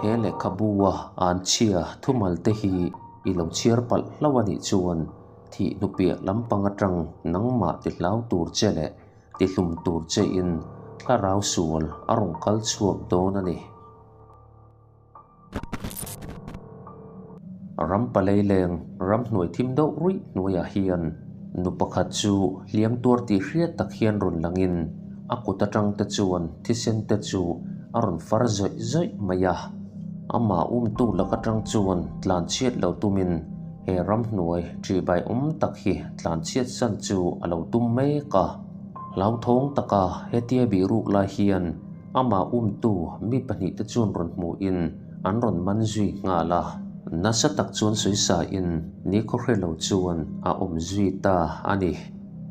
He lehkhabu-a anchhia thumal te hi i lo chhiar palh hlauh a nih chuan thih hnupiah lampang atang nangmah ti hlau tur che leh ti hlum tur che in thlarau sual a rawn kal chhuak dawn a ni. Ram palei leng ramhnuai thim deuh ruih hnuaiah hian nu pakhat chu hliam tuar tih hriat tak hian rawn langin a kut atang te chuan thisen te chu a rawn far zawih zawih mai a. Amah umtu lak atang chuan tlan chhiat lo tumin he ramhnuai ṭihbai awm tak hi tlan chhiat san chu a lo tum mek a. Hlauthawng taka hetia bihruk lai hian Amah umtu mi pahnihte chuan rawn hmuhin an rawn man zui nghal a. Nasa tak chuan sawi in ni khawhre lo chuan a awm zui ta a ni.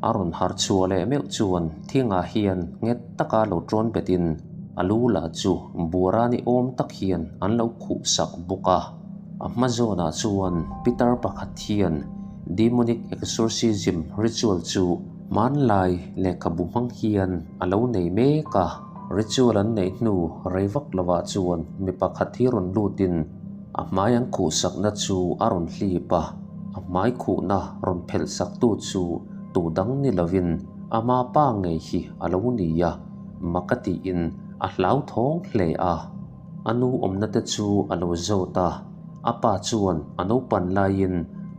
A rawn harh chhuah leh meuh chuan thingah hian nghet taka lo tawn betin a lu lah chu buara ni awm tak hian an lo khuh sak bawk a. A hma zawnah chuan pitar pakhat hian demonic exorcism ritual chu Hmanlai lehkhabu hmang hian a lo nei mek a, ritual an neih hnu rei vak lovah chuan mi pakhat hi rawn lutin a hmai an khuhsakna chu a rawn hlip a, a hmai khuhna rawn phelhsaktu chu tu dang ni lovin ama pa ngei hi a lo ni a, mak a tiin a hlauthawng hle a. A nu awmna te chu a lo zawt a, a pa chuan a naupan laiin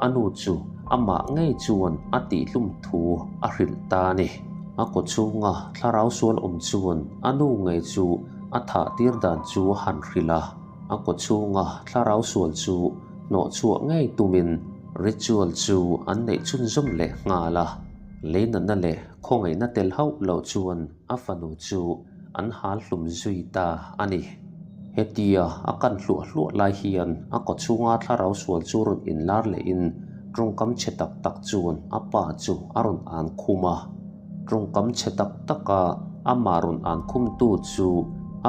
a nu chu amah ngei chuan a tihhlum thu a hrilh ta a ni. A kaw chhunga thlarau sual awm chuan a nu ngei chu a thah tir dan chu a han hrilh a, a kaw chhunga thlarau sual chu hnawh chhuah ngei tumin ritual chu an neih chhunzawm leh nghal a, leinatna leh khawngaihna tel hauh loh chuan a fanu chu an hal hlum zui ta a ni. Hetia a kan hluah hluah lai hian a kaw chhunga thlarau sual chu rawn inlar lehin tawngkam chhe tak tak chuan a pa chu a rawn an khum a. Tawngkam chhe tak taka amah rawn an khumtu chu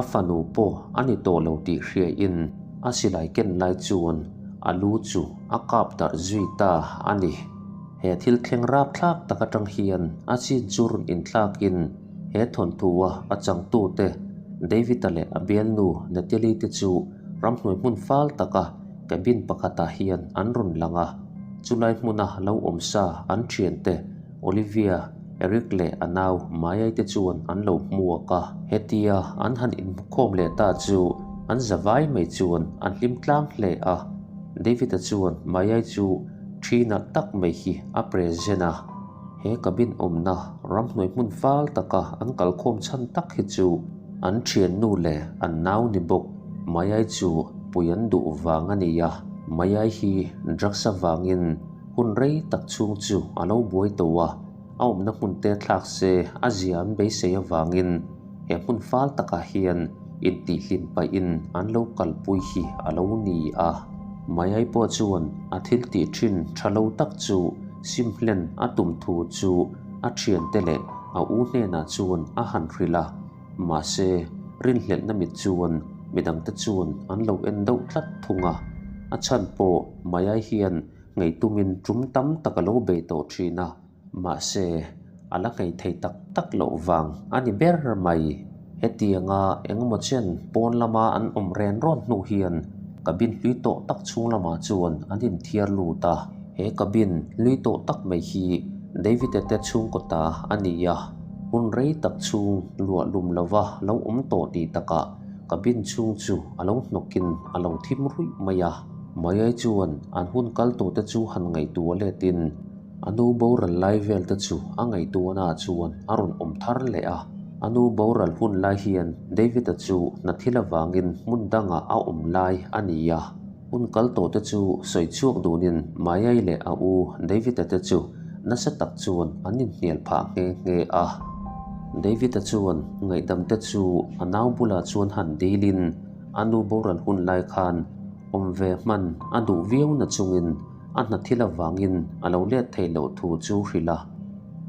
a fanu pawh a ni tawh lo tih hriain a silai ken lai chuan a lu chu a kap darh zui ta a ni. He thil thleng rapthlak tak atang hian a chin chu rawn inthlakin He thawnthu-a a changtute David-a leh a bialnu Natalie te chu ramhnuai hmun fal taka cabin pakhatah hian an rawn lang a. Chulai hmuna lo awm sa an thiante Olivia, Eric leh a nau Maya-i te chuan an lo hmuak a. Hetia an han inhmukhawm leh ta chu an za vai mai chuan an hlim tlang hle a. David-a chuan Maya-i chu thi nalh tak mai hi a present a. He cabin awmna ramhnuai hmun fal taka an kalkhawm chhan tak hi chu an thiannu leh an nau ni bawk. Mayai chu pui an duh vang a ni a, Mayai hi drugs avangin hun rei tak chhung chu a lo buai tawh a, a awmna hmun te thlak se a zia an beisei avangin he hmun fal takah hian intihhlim pahin an lo kalpui hi a lo ni a. Mayai pawh chuan a thil tih thin tha lo tak chu Simhlen a tum thu chu a thiante leh a u hnenah chuan a han hrilh a, mahse rinhlelhna mit chuan midangte chuan an lo en deuh tlat thung a. A chhan pawh Mayai hian ngei tumin tum tam tak a lo bei tawh thin a, mahse a la ngei thei tak tak loh vang a ni ber mai. Hetianga engemaw chen pawn lama an awm ren rawn hnu hian cabin hlui tawh tak chhung lamah chuan an inthiar lut a. He cabin hlui tawh tak mai hi David-a te chhungkaw ta a ni a, hun rei tak chhung luah lum lova lo awm tawh tih takah cabin chhung chu a lo hnawkin a lo thim ruih mai a. Mayai chuan an hun kal tawhte chu han ngaihtuah letin, A nu boral lai vel te chu a ngaihtuahna ah chuan a rawn awm thar leh a. A nu boral hun lai hian David-a chu hna thil avangin hmun dangah a awm lai a ni a. Hun kal tawh te chu sawi chhuak dunin Mayai leh a u David-a te chu nasa tak chuan an inhnial phah nghe nghe a. David-a chuan ngaihdam te chu a nau bulah chuan han dilin a nu boral hun lai khan awm ve hman a duh viau na chungin A hna thil avangin a lo let theih loh thu chu hrilh a.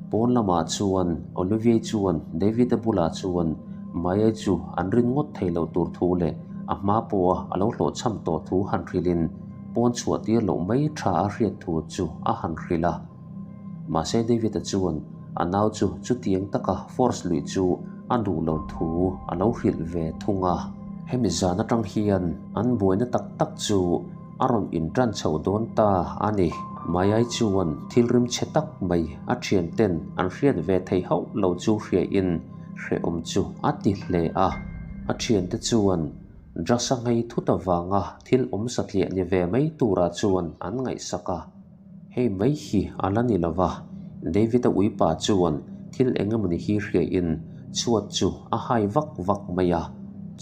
Pawn lamah chuan Olivier chuan David-a bulah chuan Maya chu an rin ngawt theih loh tur thu leh a hma pawha a lo hlawhchham tawh thu han hrilhin pawn chhuah tir loh mai tha a hriat thu chu a han hrilh a. Mahse David-a chuan a nau chu chutiang taka force luih chu a duh lo thu a lo hrilh ve thung a. Hemi zan atang hian an buaina tak tak chu a rawn intan chho dawn ta a ni. Mayai chuan thil rimchhe tak mai a thianten an hriat ve thei hauh lo chu hriain hrehawm chu a ti hle a. A thiante chuan drugs a nghei thut avanga thil awm satliah ni ve mai turah chuan an ngaihsak a. Hei mai hi a la ni lova, David-a uipa chuan thil eng emawni hi hriain chhuat chu a hai vak vak mai a.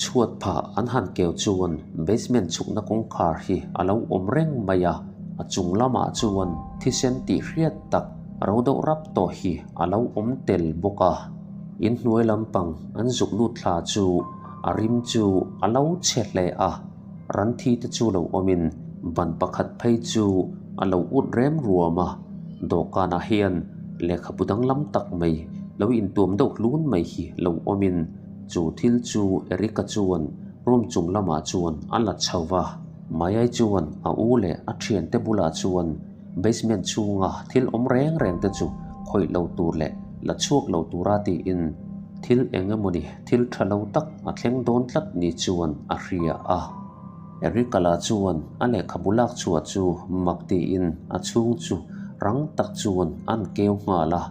Chhuat phah an han keu chuan basement chhukna kawngkhar hi a lo awm reng mai a, a chung lamah chuan thisen tih hriat tak ro deuh rap tawh hi a lo awm tel bawk a. Inhnuai lampang an zuk lut thla chu a rim chu a lo chhe hle a. Ran thi te chu lo awmin ban pakhat phei chu a lo ut rem ruam a, dawhkanah hian lehkhabu danglam tak mai lo intuam deuh hlun mai hi lo awmin chu thil chu Eric-a chuan room chung lamah chuan a la chho va. Mayai chuan a u leh a thiante bulah chuan basement chhunga thil awm reng reng te chu khawih lo tur leh la chhuak lo tura tiin thil eng emawni thil tha lo tak a thleng dawn tlat ni chuan a hria a. Eric-a lah chuan a lehkhabu lak chhuah chu mak tiin a chhung chu rang tak chuan an keu nghal a,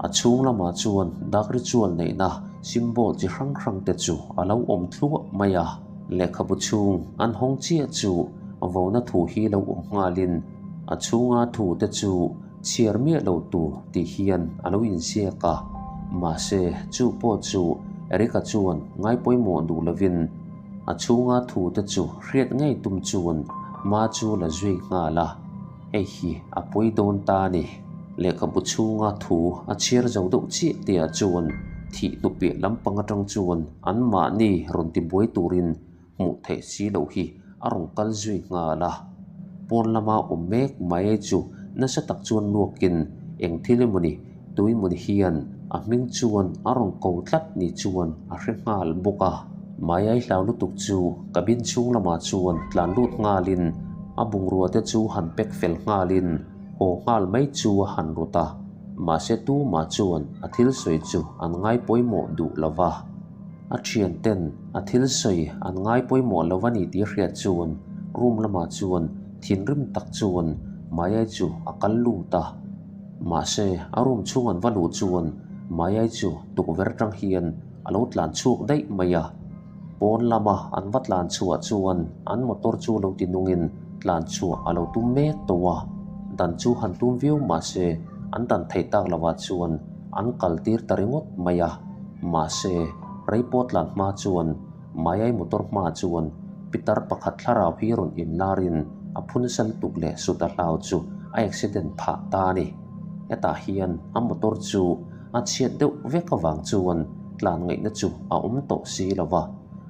a chhung lamah chuan dark ritual neihna symbol chi hrang hrang te chu a lo awm thluah mai a. Lehkhabu chhung an hawng chiah chu vona thu hi lo awm nghalin a chhunga thu te chu chhiar miah lo tur tih hian a lo inziak a, mahse chu pawh chu Eric-a chuan ngai pawimawh duh lovin a chhunga thu te chu hriat ngei tum chuan hma chu la zui nghal a, hei hi a pawi dawn ta a ni. Lehkhabu chhunga thu a chhiar zo deuh chiah tihah chuan thih hnupiah lampang atang chuan anmahni rawn tibuai turin hmuh theih si loh hi a rawn kal zui nghal a. Pawn lama awm mek mai chu nasa tak chuan luakin eng thil emawni tuimawni hian a hming chuan a rawn ko tlat ni chuan a hre nghal bawk a. Maiai hlau lutuk chu cabin chhung lamah chuan tlan lut nghalin a bungrua te chu han pack fel nghalin haw nghal mai chu a han rawt a. Mahse tumah chuan a thil sawi chu an ngai pawimawh duh lo va. A thianten a thil sawi an ngai pawimawh lo a ni tih hriat chuan room lamah chuan thinrim tak chuan Mayai chu a kal lut a. Mahse a room chhung an va luh chuan Mayai chu tukverh atang hian a lo tlan chhuak daih mai a. Pawn lama an va tlan chhuah chuan an motor chu lo ti nungin tlan chhuah a lo tum mek tawh a. Dan chu han tum viau mahse an dan theih tak lovah chuan an kal tir ta ringawt mai a. Mahse, rei pawh tlan hma chuan Mayai motor hmaah chuan pitar pakhat thlarau hi rawn inlarin a phun sal tuk leh sut a hlau chu a accident phah ta a ni. Hetah hian a motor chu a chhiat deuh vek avang chuan tlan ngaihna chu a awm tawh si lo va,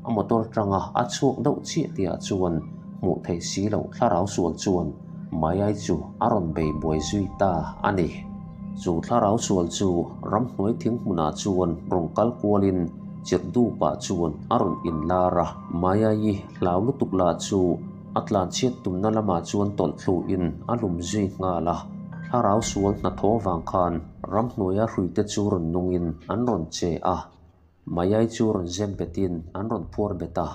a motor tanga a chhuak deuh chiah tihah chuan hmuh theih si loh thlarau sual chuan Mayai chu a rawn bei buai zui ta a ni. Chu thlarau sual chu ramhnuai thing hmunah chuan rawn kal kualin chirhdup-ah chuan a rawn inlar a. Maya-i hlau lutuk lah chu a tlanchhiat tumna lamah chuan tawlh thluin a lum zui nghal a. Thlarau sual hnathawh vang khan ramhnuaia hruite chu rawn nungin an rawn che a. Mayai chu rawn zem betin an rawn phuar bet a,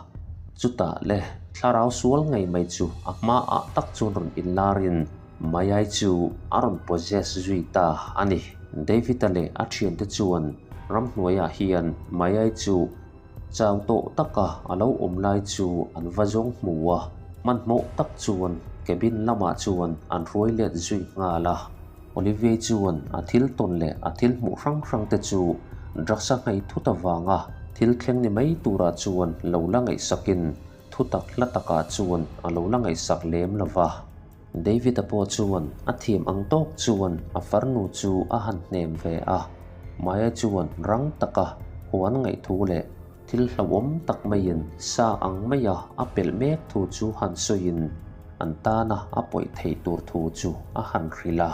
chutah le thlarau sual ngei mai chu a hmaah tak chuan rawn inlarin Mayai chu a rawn possess zui ta a ni. David-a leh a thiante chuan ramhnuaiah hian Mayai chu chau tawh taka a lo awm lai chu an va zawng hmu a, hmanhmawh tak chuan cabin lamah chuan an hruai let zui nghal a. Olivier chuan a thil tawn leh a thil hmuh hrang hrang te chu drugs a ngei thut avanga thil thleng ni mai turah chuan lo la ngaihsakin thu tak hla takah chuan a lo la ngaihsak lem lo va. David-a pawh chuan a thiam ang tawk chuan a farnu chu a han hnem ve a, Maya chuan rang taka huan ngaihthu leh Thil hlauhawm tak maiin sa ang maia a pelh mek thu chu han sawiin an tana a pawih theih tur thu chu a han hrilh a.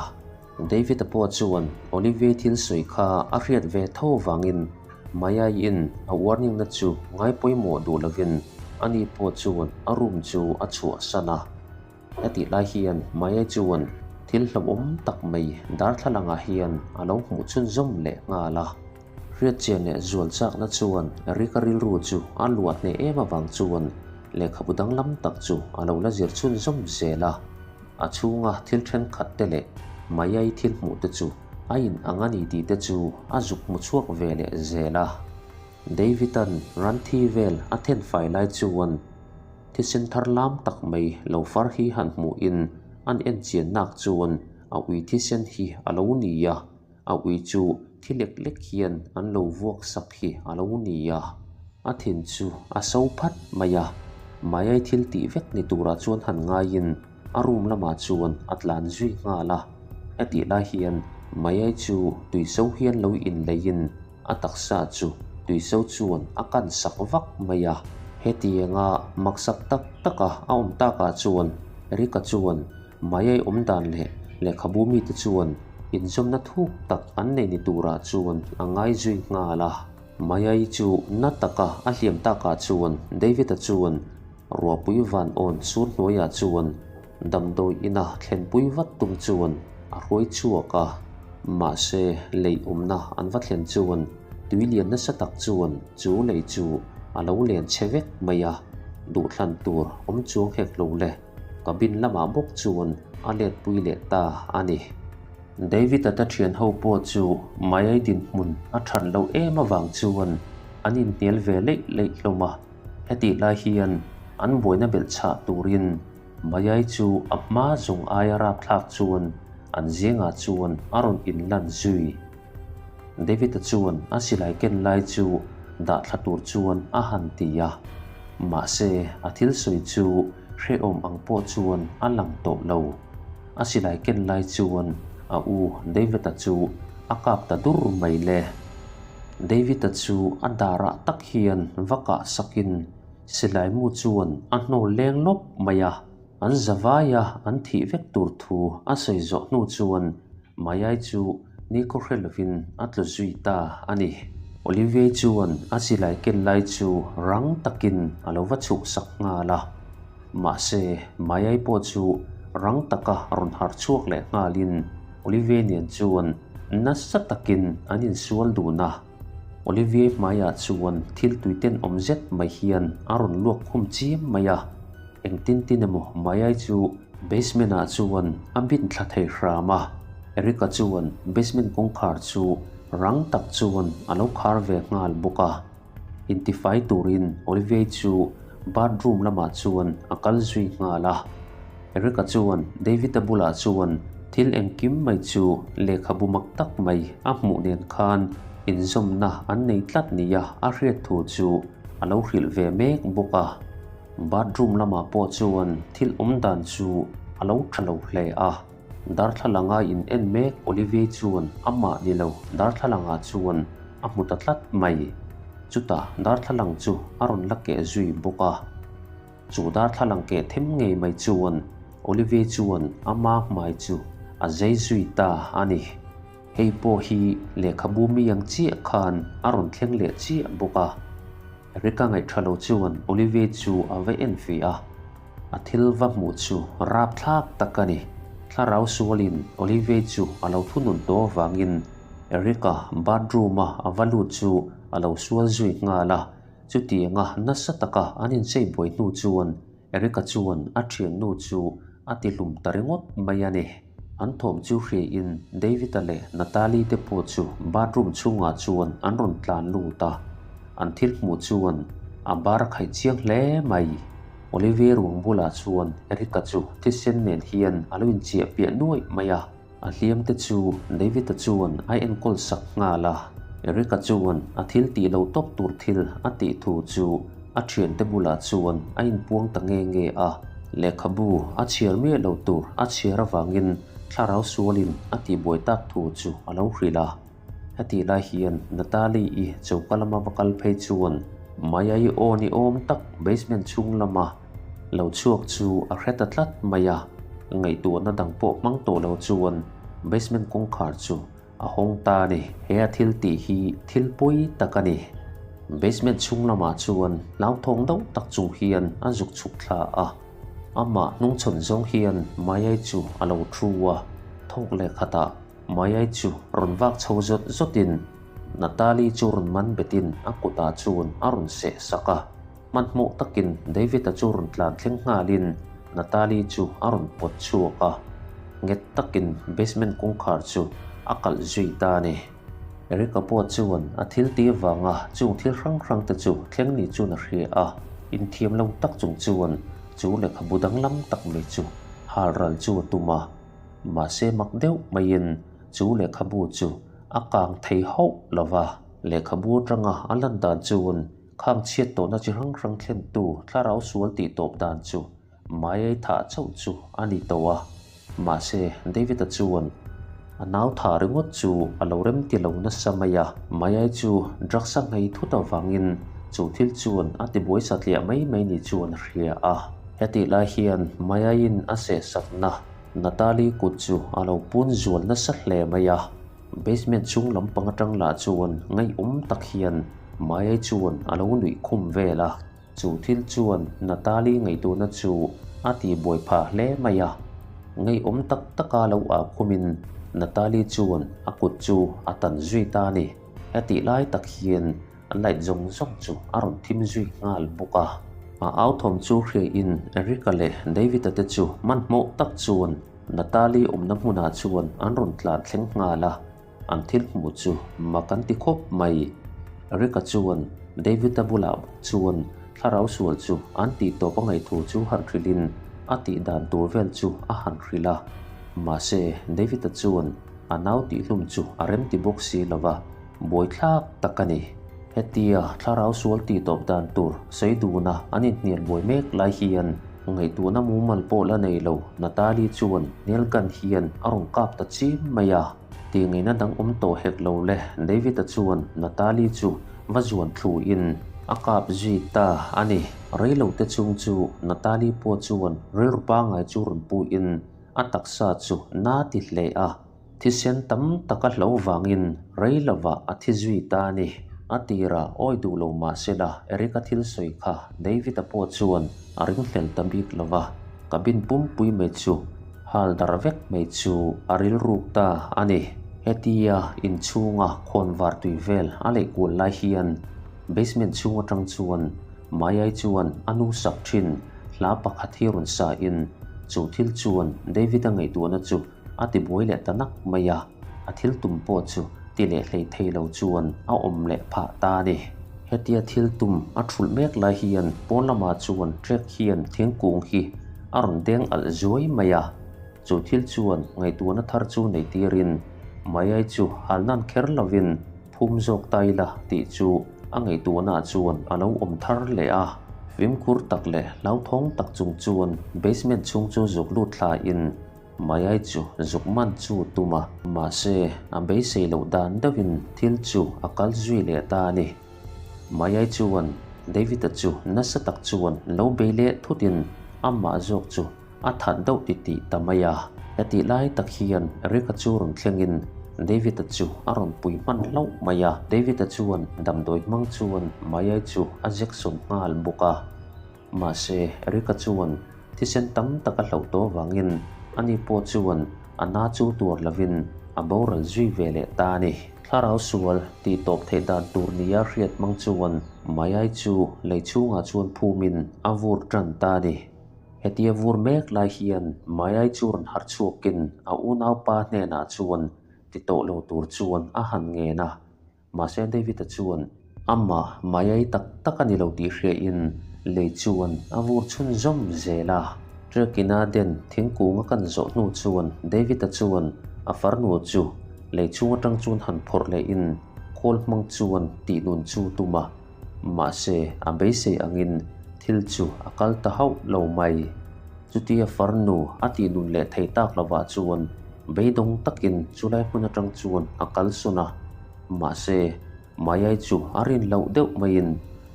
David-a pawh chuan Olivier thil sawi kha a hriat ve tho vangin Maya-in a warning-na chu ngai pawimawh duh lovin ani pawh chuan a room chu a chhuahsan a. Hetih lai hian Maya chuan thil hlauhawm tak mai darthlalangah hian a lo hmuh chhunzawm leh nghal a. Hriatchian leh zual chakna chuan Rika rilru chu a luah hneh em avang chuan lehkhabu danglam tak chu a lo la zir chhunzawm zel a. A chhunga thil thenkhat te leh Mayai thil hmuh te chu a in ang a ni tih te chu a zuk hmu chhuak ve leh zel a. David-a'n ran thi vel a then fai lai chuan thisen thar lam tak mai lo far hi han hmuhin an en chian nak chuan a ui thisen hi a lo ni a, a ui chu thi lek lek hian an lo vuak sak hi a lo ni a. A thin chu a so phat mai a, Mayai thil tih vek ni turah chuan han ngaiin a room lamah chuan a tlan zui nghal a. Hetih lai hian Mayai chu tuiso hian lo inleiin A taksa chu tuiso chuan a kan sak vak mai a. Hetianga maksak tak taka a awm takah chuan Rika chuan Mayai awm dan leh lehkhabu mite chuan inzawmna thuk tak an nei ni turah chuan a ngai zui nghal a. Mayai chu na taka a hliam takah chuan David-a chuan ruahpui van awn sur hnuaiah chuan Damdawi ina thlenpui vat tum chuan a hruai chhuak a, mahse lei awmna an va thlen chuan tui lian nasa tak chuan chu lei chu a lo len chhe vek mai a, duhthlan tur awm chuang hek lo le, cabin lamah bawk chuan a letpui leh ta a ni. David-a te thian ho pawh chu Mayai dinhmun a that loh em avang chuan an inhnial ve leih leih hlawm a, hetih lai hian an buaina belh chhah turin Mayai chu a hma zawng aia rapthlak chuan an zingah chuan a rawn inlan zui. David-a chuan a silai ken lai chu dah thla tur chuan a han ti a, mahse a thil sawi chu hrehawm ang pawh chuan a lang tawh lo. A silai ken lai chuan a u David-a chu a kap ta dur mai le. David-a chu a darah tak hian va kah sakin Silai mu chuan a hnawl leng lawp mai a, an zavai a an thih vek tur thu a sawi zawh hnu chuan Mayai chu nikhaw hre lovin a tlu zui ta a ni. Olivier chuan a silai ken lai chu rang takin a lo va chhuh sak nghal a, mahse Mayai pawh chu rang taka rawn harh chhuak leh nghalin Olivier nen chuan nasa takin an insual dun a. Olivier hmaiah chuan thil tui tenawm zet mai hian a rawn luak khum chiam mai a, engtin tin emaw Mayai chu basement ah chuan a bin thla thei hram a, Erica chuan basement kawngkhar chu rang tak chuan a lo khar ve nghal bawk a, intifai turin Olivier chu bathroom lamah chuan a kal zui nghal a. Erica chuan David-a bulah chuan thil engkim mai chu lehkhabu mak tak mai a hmuh nen khan inzawmna an nei tlat nia a hriat thu chu a lo hrilh ve mek bawk a. Bathroom lamah pawh chuan thil awm dan chu a lo tha lo hle a. Darthlalanga in en mek Olivier chuan amah ni lo darthlalangah chuan a hmu ta tlat mai. Chutah darthlalang chu a rawn la keh zui bawk a. Chu darthlalang keh them ngei mai chuan Olivier chuan ama hmai chu a zei zui ta a ni. Hei pawh hi lehkhabu mi ang chiah khan a rawn thleng leh chiah bawk a. Rika ngaihṭha lo chuan Olivier chu a va en fih a, a thil va hmuh chu rapthlak tak a ni. Thlarau sualin Olivier chu a lo thunun tawh avangin Erica bathroom-a a va lut chu a lo sual zui nghal a. Chutianga nasa taka an inchei buai hnu chuan Erica chuan a thiannu chu a ti hlum ta ringawt mai a ni. An thawm chu hriain David-a leh Natalie te pawh chu bathroom chhungah chuan an rawn tlan lut a, an thil hmuh chuan a bar a khaih chiang hle mai. Olivier ruang bulah chuan Erica chu thisen nen hian a lo inchiah piah nuaih mai a. A hliam te chu David-a chuan a enkawl sak nghal a, Eric-a chuan a thil tih lo tawp tur thil a tih thu chu a thiante bulah chuan a inpuang ta nge nge a, lehkhabu a chhiar miah lo tur a chhiar avangin thlarau sualin a tihbuai tak thu chu a lo hrilh a. Hetih lai hian Natalie-i choka lama va kal phei chuan Maya-i aw ni awm tak basement chhung lama lo chhuak chu a hre ta tlat mai a, ngaihtuahna dang pawh hmang tawh lo chuan basement kawngkhar chu a hawng ta a ni. He a thil tih hi thil pawi tak a ni. Basement chhung lamah chuan hlauthawng deuh tak chung hian a zuk chhuk thla a, amah hnungchhawn zawng hian Mayai chu a lo thu a, thawk leh khatah Mayai chu rawn vak chho zawt zawtin. Natalie chu rawn man betin a kutah chuan a rawn seh sak a. Hmanhmawh takin David-a chu rawn tlan thleng nghalin Natalie chu a rawn pawt chhuak a, nghet takin basement kawngkhar chu a kalh zui ta a ni. Eric-a pawh chuan a thil tih avanga chung thil hrang hrang te chu thleng ni chuan a hria a, inthiam lo tak chung chuan chu lehkhabu danglam tak mai chu hal ral chu a tum a. Mahse mak deuh maiin chu lehkhabu chu a kang thei hauh lo va, lehkhabu atanga a lan dan chuan Khang chhiat tawhna chi hrang hrang thlentu thlarau sual tih tawp dan chu Maiai thah chauh chu a ni tawh a. Mahse, David-a chuan a nau thah ringawt chu a lo rem ti lo nasa mai a. Maiai chu drugs a nghei thut avangin chu thil chuan a tibuai satliah mai mai ni chuan a hria a. Hetih lai hian Maiaiin a sehsakna Natalie kut chu a lo pun zual nasa hle mai a. Basement chung lampang atang lah chuan ngaihawm tak hian Maya chuan a lo nuih khum vel a, chu thil chuan Natalie ngaihtuahna chu a tihbuai phah hle mai a. Ngaihawm tak taka lo ah khumin Natalie chuan a kut chu a tan zui ta a ni. Hetih lai tak hian light zawng zawng chu a rawn thim zui nghal bawk a. A au thawm chu hriain Erica leh David-a te chu hmanhmawh tak chuan Natalie awmna hmunah chuan an rawn tlan thleng nghal a, an thil hmuh chu mak an ti khawp mai. Rick-a chuan David-a bulah bawk chuan thlarau sual chu an tih tawp a ngaihthu chu han hrilhin a tih dan tur vel chu a han hrilh a. Mahse, David-a chuan a nau tihhlum chu a remti bawk si lo va, buaithlak tak a ni. Hetia thlarau sual tih tawp dan tur sawi duna an inhnial buai mek lai hian ngaihtuahna mumal pawh la nei lo Natalie chuan nail gun hian a rawn kap ta chim mai a. Tih ngaihna dang awm tawh hek lo le David-a chuan Natalie chu va zuan thluin a kap zui ta a ni. Reilote chung chu Natalie pawh chuan rilru pangngai chu rawn puhin a taksa chu na ti hle a. Thisen tam tak a hlo vangin rei lovah a thi zui ta a ni. A tirah awi duh lo mah sela Eric-a thil sawi kha David-a pawh chuan a ringhlel ta bik lo va, cabin pumpui mai chu hal dar vek mai chu a rilruk ta a ni. Hetia inchhunga khawnvar tui vel a leih kual lai hian basement chhung atang chuan Mayai chuan a nu sak thin hla pakhat hi rawn sa in chu thil chuan David-a ngaihtuahna chu A ti buai leh ta nak mai a, a thil tum pawh chu ti leh hlei thei lo chuan a awm leh phah ta a ni. Hetia thil tum a thulh mek lai hian pawn lamah chuan trek hian thingkung hi a rawn deng alh zuai mai a, chu thil chuan ngaihtuahna thar chu nei tirin Mayai chu halnan kher lovin phum zawk ta ila tih chu a ngaihtuahnaah chuan a lo awm thar leh a. Fimkhur tak leh hlauthawng tak chung chuan basement chhung chu zuk lut thlain Mayai chu zuk man chu tum a, mahse a beisei loh dan deuhin thil chu a kal zui leh ta a ni. Mayai chuan David-a chu nasa tak chuan lo bei leh thutin amah zawk chu a that deuh titih ta mai a. Hetih lai tak hian Rick-a chu rawn thlengin David-a chu a rawn pui hman hlauh mai a. David-a chuan damdawi hmang chuan Mayai chu a zek sawm nghal bawk a. Mahse, Erika chuan thisen tam tak a hlauh tawh avangin ani pawh chuan a na chu tuar lovin a boral zui ve leh ta a ni. Thlarau sual tih tawp theih dan tur nia hriat hmang chuan Mayai chu lei chhungah chuan phumin a vur tan ta a ni. Hetia vur mek lai hian Mayai chu rawn harh chhuakin a unaupa hnenah chuan ti tawh lo tur chuan a han ngen a. Mahse David-a chuan amah Mayai tak tak a ni lo tih hriain lei chuan a vur chhunzawm zel a. Trekina den thingkung a kan zawh hnu chuan David-a chuan a farnu chu lei chhung atang chuan han phawrh lehin khawl hmang chuan tihnun chu tum a. Mahse a beisei angin thil chu a kal ta hauh lo mai. Chutia farnu a tihnun leh thei tak lovah chuan beidawng takin chulai hmun atang chuan a kalsawn a. Mahse, Mayai chu a rin loh deuh maiin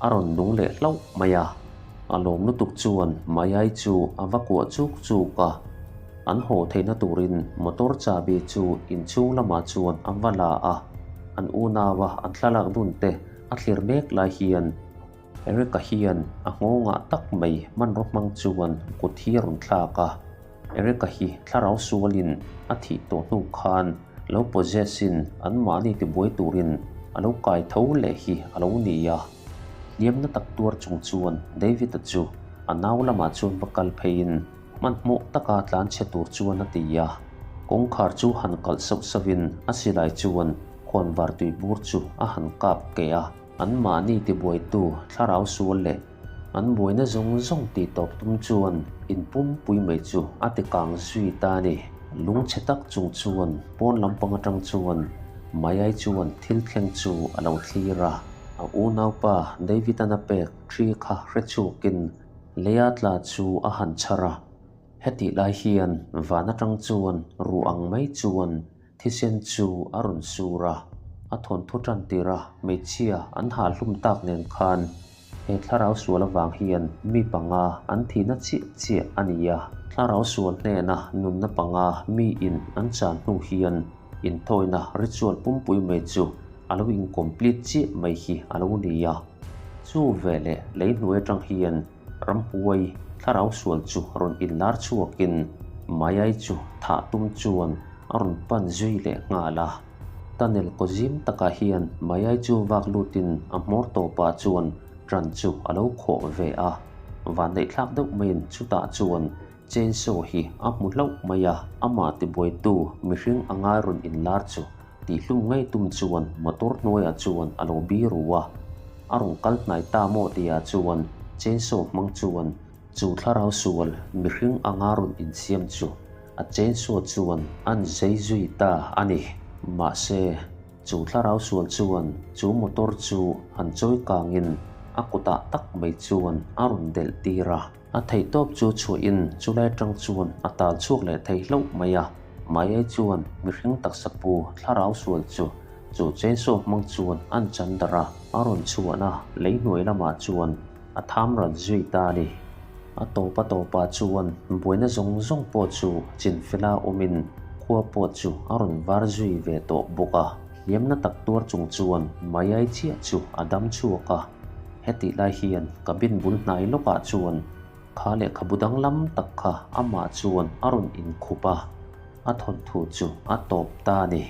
a rawn nung leh hlauh mai a. A lawm lutuk chuan Mayai chu a va kuah chuk chuk a. An haw theihna turin motor chahbi chu inchhung lamah chuan a va la a. An unaua an thlalak dun te a thlir mek lai hian Eric-a hian a nghawngah tak mai hmanraw hmang chuan kut hi a rawn thlak a. Eric-a hi thlarau sualin a thih tawh hnu khan lo possess-in anmahni tibuai turin a lo kai tho leh hi a lo ni a. Hliam na tak tuar chung chuan David-a chu a nau lamah chuan va kal pheiin hmanhmawh taka tlan chhe tur chuan a ti a. Kawngkhar chu han kalh sauh sauhin a silai chuan khawnvar tui bur chu a han kap keh a. Anmahni tibuaitu thlarau sual leh an buaina zawng zawng tih tawp tum chuan in pumpui mai chu a ti kang zui ta a ni. Lungchhe tak chung chuan pawn lampang atang chuan Mayai chuan thil thleng chu a lo thlir a. A unaupa David-an a pek thi kha hre chhuakin leia tla chu a han chhar a. Hetih lai hian van atang chuan ruh ang mai chuan Thisen chu a rawn sur a, a thawnthu tan tir a hmeichhia an hah hlum tak nen khan he thlarau sual avang hian mi panga an thihna chiah chiah a ni a. Thlarau sual hnena nunna panga mi in an chan hnu hian inthawina ritual pumpui mai chu a lo in complete chiah mai hi a lo ni a. Chu veleh lei hnuai atang hian Ramhuai thlarau sual chu rawn inlar chhuakin Mayai chu thah tum chuan a rawn pan zui leh nghal a. Tunnel kaw zim takah hian Mayai chu vak lutin a hmawr tawpah chuan ṭan chu a lo khawh ve a. Vanneihthlak deuh maiin chutah chuan chainsaw hi a hmu hlauh mai a, amah tibuaitu mihring a ngai rawn inlar chu Tihhlum ngei tum chuan motor hnuaiah chuan a lo biru a, a rawn kal hnai ta maw tihah chuan chainsaw hmang chuan chu thlarau sual mihring anga rawn insiam chu a chainsaw chuan an zei zui ta a ni. Mahse, chu thlarau sual chuan chu motor chu han chawi kangin a kutah tak mai chuan a rawn delh tir a. A theihtawp chu chhuahin chulai atang chuan a tal chhuak leh thei hlauh mai a. Mayai chuan mihring taksa pu thlarau sual chu chu chainsaw hmang chuan an chan darh a, a rawn chhuahna lei hnuai lamah chuan a tham ral zui ta a ni. A tawp a tawpah chuan buaina zawng zawng pawh chu chinfela awmin khua pawh chu a rawn var zui ve tawh bawk a. Hliamna tak tuar chung chuan Mayai chiah chu a dam chhuak a. Hetih lai hian cabin bul hnai lawkah chuan kha lehkhabu danglam tak kha amah chuan a rawn inkhup a, a thawnthu chu a tawp ta a ni.